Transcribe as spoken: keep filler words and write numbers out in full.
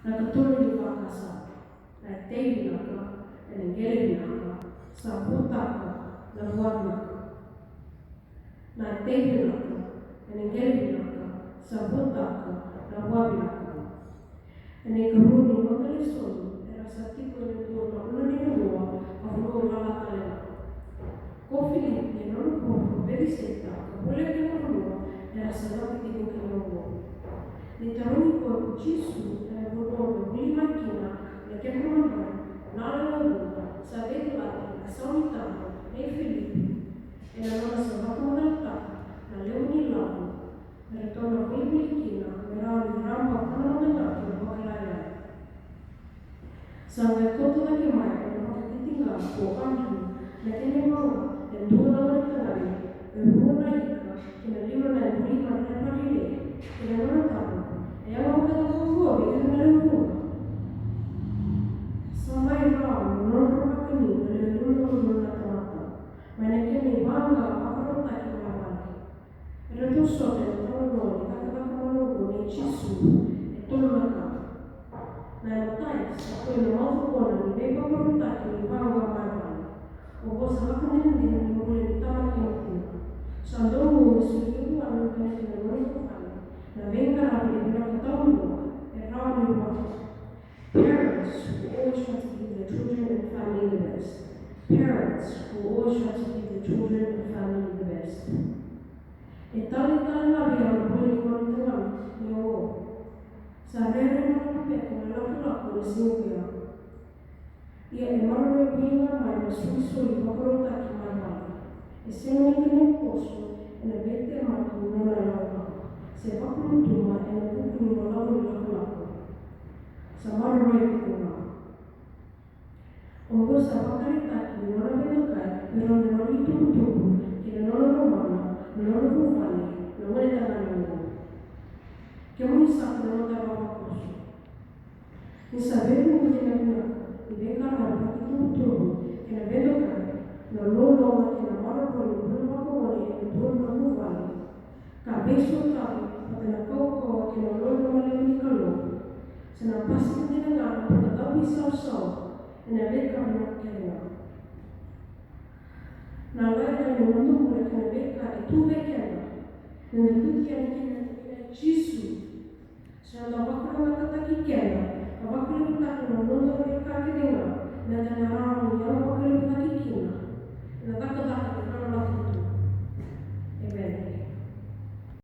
Na ikatolu ni vakasama. Na itei vinaka ena qele vinaka sa vutaka na vua vinaka. Na itei vinaka ena qele vinaka sa vutaka na vua vinaka. Ena ikarua ni noda lesoni era sa tiko ena dua na ulunivanua ka vanua lala tale ga. Ko Filipi ena nona vuku ko Peciseita ka voleka na vanua era sa lako tiko kina oqo. Ni tarogi koya ko Jisu ena vanua me vuli mai kina na kedra madrai na lewe vuqa, sa veitalati na sau ni taro nei Filipi ena nona sa vakamacalataka na levu ni lavo me ratou na volivoli kina me rawa ni raba vua na noda Kalou vakalailai. Sa qai kauta cake mai ena vakatitiqa ko Andrew na kena ivaqa e dua na gone tagane e rua na ika kei na lima na ibuli mai na padre kei na nona taro, e yaga vakacava oqo vei ira na lewe vuqa? Sa mai rawa na nodra vakani na lewe lima na udolu na tamata mai na kena ivaqa vakarautaki mai vale. Eratou sota ena italanoa ni cakacaka malua nei Jisu e tolu na ka. Na imatai sa tu ena maucokona ni veivakarautaki ni vaqa mai vale. Oqo sa vakadinadina ni bula ni tama kei na tina. Sa donu me solia vua na luvena kei na nona vuvale na veiqaravi e vinaka taudua e rawa ni rawata. Parents who always try to give their children and family the best. Parents who always try to give their children and family the best. E taleitale ga vei au na bula ni gone tagane ni oqo. Sa rere na lako beka na lakolako ena siga vei au. Ia e maroroi voli ga mai na solisoli vakarautaki mai vale. E sega ni kena iposo ena veitemaki ni nona lakolako se vakalutuma ena vuku ni balavu ni lakolako. Sa maroroi tiko ga. Oqo sa vakaraitaki ni nona veidokai vei rau na nona itubutubu kei na nona lomana na nona vuvale na gone tagane oqo. Kemuni sa tu na noda ivavakoso. Ni sa veivuke na vinaka ni veiqaravi vakaitubutubu kei na veidokai, na loloma kei na maroroi ni bula vakagone ena dua na vuvale. Ka veisautaki vata na kaukauwa kei na loloma levu ni Kalou. Sa na basika dina ga na vakadauveisausaua ena veika vinaka kece ga. Na lailai ni noda bula kei na veika e tu vei keda. Ni da biuti yani kina na Jisu. Sa na vakalougatataki keda ka vakalevutaka na noda veika kece ga, meda na rawa ni yaga vakalevutaki kina ena cakacaka ni